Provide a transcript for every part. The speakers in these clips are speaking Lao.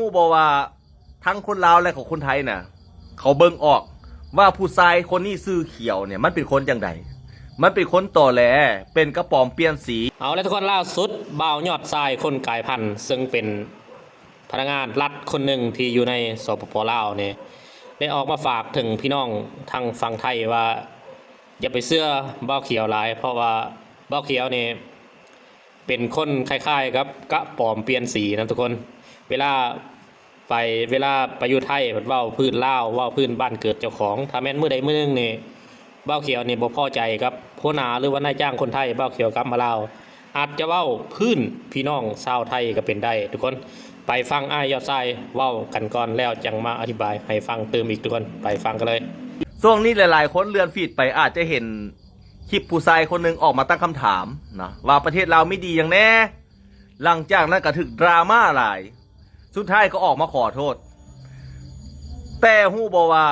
ຮູ້ບໍ່ວ່າທັງຄົນລາວ ແລະ ຂອງຄົນໄທນະ ເຂົາເບິ່ງອອກວ່າຜູ້ຊາຍຄົນນີ້ຊື່ຂຽວນີ້ ມັນເປັນຄົນຈັ່ງໃດ? ມັນເປັນຄົນຕໍແຫຼ, ເປັນກະປອມປ່ຽນສີ. ເອົາລະທຸກຄົນ, ລ່າສຸດ ບ່າວຍອດຊາຍ ຄົນກາຍພັນ ເຊິ່ງເປັນພະນັກງານລັດຄົນໜຶ່ງທີ່ຢູ່ໃນ ສປປ ລາວນີ້ ໄດ້ອອກມາຝາກເຖິງພີ່ນ້ອງທາງຝັ່ງໄທວ່າ ຢ່າໄປເຊື່ອບ່າວຂຽວຫຼາຍ, ເພາະວ່າບ່າວຂຽວນີ້ ເປັນຄົນຄ້າຍໆກັບກະປອມປ່ຽນສີນະທຸກຄົນ. ເວລາໄປ ເວລາໄປຢູ່ໄທ ເພິ່ນເວົ້າພື້ນລາວ ເວົ້າພື້ນບ້ານເກີດເຈົ້າຂອງ. ຖ້າແມ່ນມື້ໃດມື້ໜຶ່ງນີ້ ບ່າວຂຽວນີ້ບໍ່ພໍໃຈກັບຫົວໜ້າ ຫຼືວ່ານາຍຈ້າງຄົນໄທ, ບ່າວຂຽວກັບມາລາວ ອາດຈະເວົ້າພື້ນພີ່ນ້ອງຊາວໄທກໍເປັນໄດ້. ທຸກຄົນໄປຟັງອ້າຍຍອດຊາຍເວົ້າກັນກ່ອນ ແລ້ວຈັ່ງມາອະທິບາຍໃຫ້ຟັງຕື່ມອີກ. ທຸກຄົນໄປຟັງກັນເລີຍ. ຊ່ວງນີ້ຫຼາຍໆຄົນເລື່ອນຟີດໄປ ອາດຈະເຫັນ ຄລິບຜູ້ຊາຍຄົນໜຶ່ງອອກມາຕັ້ງຄຳຖາມນະ ວ່າປະເທດລາວມີດີຫຍັງແດ່? ຫຼັງຈາກນັ້ນກໍຖືກດຣາມາຫຼາຍ, ສຸດທ້າຍກໍອອກມາຂໍໂທດ. ແຕ່ຮູ້ບໍ່ວ່າ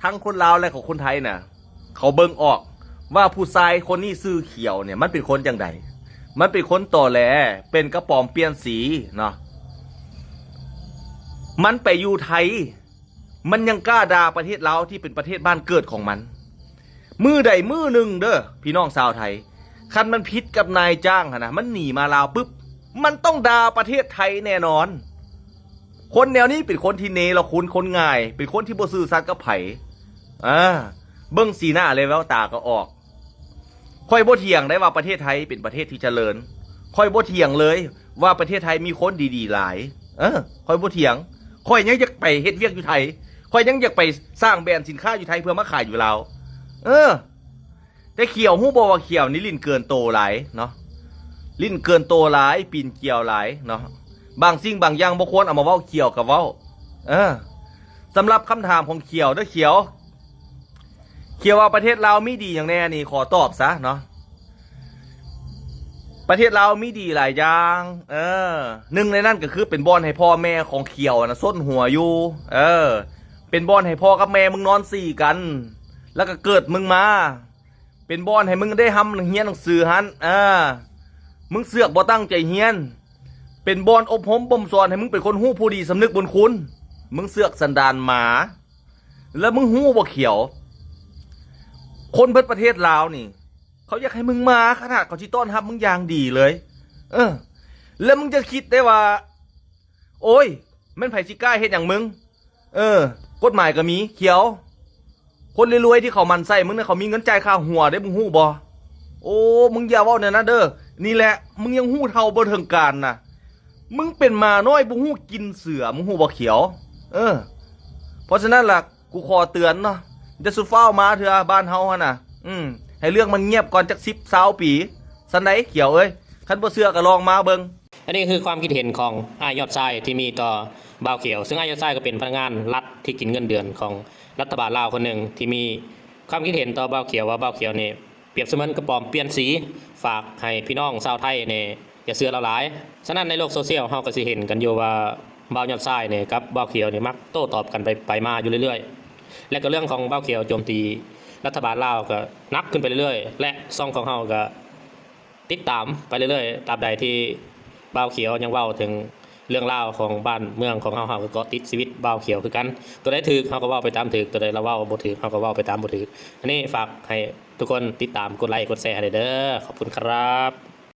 ທັງຄົນລາວ ແລະ ຂອງຄົນໄທນະ ເຂົາເບິ່ງອອກວ່າຜູ້ຊາຍຄົນນີ້ຊື່ຂຽວນີ້ ມັນເປັນຄົນຈັ່ງໃດ? ມັນເປັນຄົນຕໍແຫຼ, ເປັນກະປອມປ່ຽນສີເນາະ. ມັນໄປຢູ່ໄທ ມັນຍັງກ້າດ່າປະເທດລາວທີ່ເປັນປະເທດບ້ານເກີດຂອງມັນ. ມື້ໃດມື້ໜຶ່ງເດີ ພີ່ນ້ອງຊາວໄທ, ຄັນມັນຜິດກັບນາຍຈ້າງຫັ້ນນະ ມັນໜີມາລາວປຶບ ມັນຕ້ອງດ່າປະເທດໄທແນ່ນອນ. ຄົນແນວນີ້ເປັນຄົນທີ່ເນລະຄຸນ, ຄົນງ່າຍ, ເປັນຄົນທີ່ບໍ່ຊື່ສັດກັບໃຜ. ອາ, ເບິ່ງສີໜ້າແລະແວວຕາກໍອອກ. ຂ້ອຍບໍ່ຖຽງໄດ້ວ່າປະເທດໄທເປັນປະເທດທີ່ຈະເລີນ. ຂ້ອຍບໍ່ຖຽງເລີຍວ່າປະເທດໄທມີຄົນດີໆຫຼາຍ. ເອີ, ຂ້ອຍບໍ່ຖຽງ. ຂ້ອຍຍັງຢາກໄປເຮັດວຽກຢູ່ໄທ. ຂ້ອຍຍັງຢາກໄປສ້າງແບຣນສິນຄ້າຢູ່ໄທເພື່ອມາຂາຍຢູ່ລາວ. ເອີ, ແຕ່ຂຽວ ຮູ້ບໍ່ວ່າຂຽວນີ້ຫຼິ້ນເກີນໂຕຫຼາຍເນາະ. ຫຼິ້ນເກີນໂຕຫຼາຍ, ປີນກ່ຽວຫຼາຍເນາະ. ບາງສິ່ງບາງຢ່າງບໍ່ຄວນເອົາມາເວົ້າ, ຂຽວກໍເວົ້າ. ເອີ, ສຳລັບຄຳຖາມຂອງຂຽວເດີ, ຂຽວ ຂຽວວ່າປະເທດລາວມີດີຫຍັງແດ່ນີ້ ຂໍຕອບຊະເນາະ. ປະເທດລາວມີດີຫຼາຍຢ່າງ. ເອີ, ໜຶ່ງໃນນັ້ນກໍຄືເປັນບ່ອນໃຫ້ພໍ່ແມ່ຂອງຂຽວນະສົນຫົວຢູ່. ເອີ, ເປັນບ່ອນໃຫ້ພໍ່ກັບແມ່ມຶງນອນສີ່ກັນ ແລ້ວກໍເກີດມຶງມາ. ເປັນບ່ອນໃຫ້ມຶງໄດ້ຮ່ຳຮຽນໜັງສືຫັ້ນ. ເອີ, ມຶງເຊືອກບໍ່ຕັ້ງໃຈຮຽນ. ເປັນບ່ອນອົບຮົມບົ່ມສອນໃຫ້ມຶງເປັນຄົນຮູ້ຜູ້ດີສຳນຶກບຸນຄຸນ. ມຶງເຊືອກສັນດານໝາ. ແລ້ວມຶງຮູ້ບໍ່ຂຽວ? ຄົນເບິດປະເທດລາວນີ້ ເຂົາຢາກໃຫ້ມຶງມາຂະໜາດ ເຂົາຊິຕ້ອນຮັບມຶງຢ່າງດີເລີຍ. ເອີ, ແລ້ວມຶງຈະຄິດໄດ້ວ່າ ໂອ້ຍ, ແມ່ນໃຜຊິກ້າເຮັດຫຍັງມຶງ? ເອີ, ກົດໝາຍກໍມີຂຽວ. ຄົນລວຍໆທີ່ເຂົາໝັ່ນໃສ່ມຶງນະ ເຂົາມີເງິນຈ່າຍຄ່າຫົວເດ້, ມຶງຮູ້ບໍ່? ໂອ້, ມຶງຢ່າເວົ້າແນວນັ້ນເດີ. ນີ້ແຫຼະ, ມຶງຍັງຮູ້ເທົ່າບໍ່ເຖິງການນະ. ມຶງເປັນໝານ້ອຍບໍ່ຮູ້ກິນເສືອ, ມຶງຮູ້ບໍ່ຂຽວ? ເອີ, ເພາະສະນັ້ນລະ ກູຂໍເຕືອນເນາະ, ຢ່າສູ່ຟ້າວມາເທື່ອບ້ານເຮົາຫັ້ນນະ. ອືມ, ໃຫ້ເລື່ອງມັນງຽບກ່ອນຈັກສິບ ຊາວປີ. ຊັ້ນໃດຂຽວເອີຍ? ຄັນບໍ່ເຊື່ອກໍລອງມາເບິ່ງ. ອັນນີ້ຄືຄວາມຄິດເຫັນຂອງອ້າຍຍອດຊາຍທີ່ມີຕໍ່ບ່າວຂຽວ, ເຊິ່ງອ້າຍຍອດຊາຍກໍເປັນພະນັກງານລັດທີ່ກິນເງິນເດືອນຂອງລັດຖະບານລາວຄົນໜຶ່ງ ທີ່ມີຄວາມຄິດເຫັນຕໍ່ບ່າວຂຽວວ່າ ບ່າວຂຽວນີ້ປຽບສະເໝືອນກະປອມປ່ຽນສີ. ຝາກໃຫ້ພີ່ນ້ອງຊາວໄທນີ້ຢ່າເຊື່ອລາວຫຼາຍ. ສະນັ້ນໃນໂລກໂຊຊຽວເຮົາກໍຊິເຫັນກັນຢູ່ວ່າ ບ່າວຍອດຊາຍນີ້ກັບບ່າວຂຽວນີ້ມັກໂຕ້ຕອບກັນໄປ ໄປມາຢູ່ເລື້ອຍໆ ແລະກໍເລື່ອງຂອງບ່າວຂຽວໂຈມຕີລັດຖະບານລາວກໍໜັກຂຶ້ນໄປເລື້ອຍໆ ແລະຊ່ອງຂອງເຮົາກໍ ຕິດຕາມໄປເລື້ອຍໆ ຕາບໃດທີ່ບ່າວຂຽວຍັງເວົ້າເຖິງເລື່ອງລາວຂອງບ້ານເມືອງຂອງເຮົາ, ເຮົາກໍເກາະຕິດຊີວິດບ່າວຂຽວຄືກັນ. ຕົວໃດຖືກເຮົາກໍເວົ້າໄປຕາມຖືກ, ຕົວໃດລາວເວົ້າບໍ່ຖືກເຮົາກໍເວົ້າໄປຕາມບໍ່ຖືກ. ອັນນີ້ຝາກໃຫ້ທຸກຄົນຕິດຕາມ ກົດໄລກົດແຊໃຫ້ແດ່ເດີ. ຂອບຄຸນຄັບ.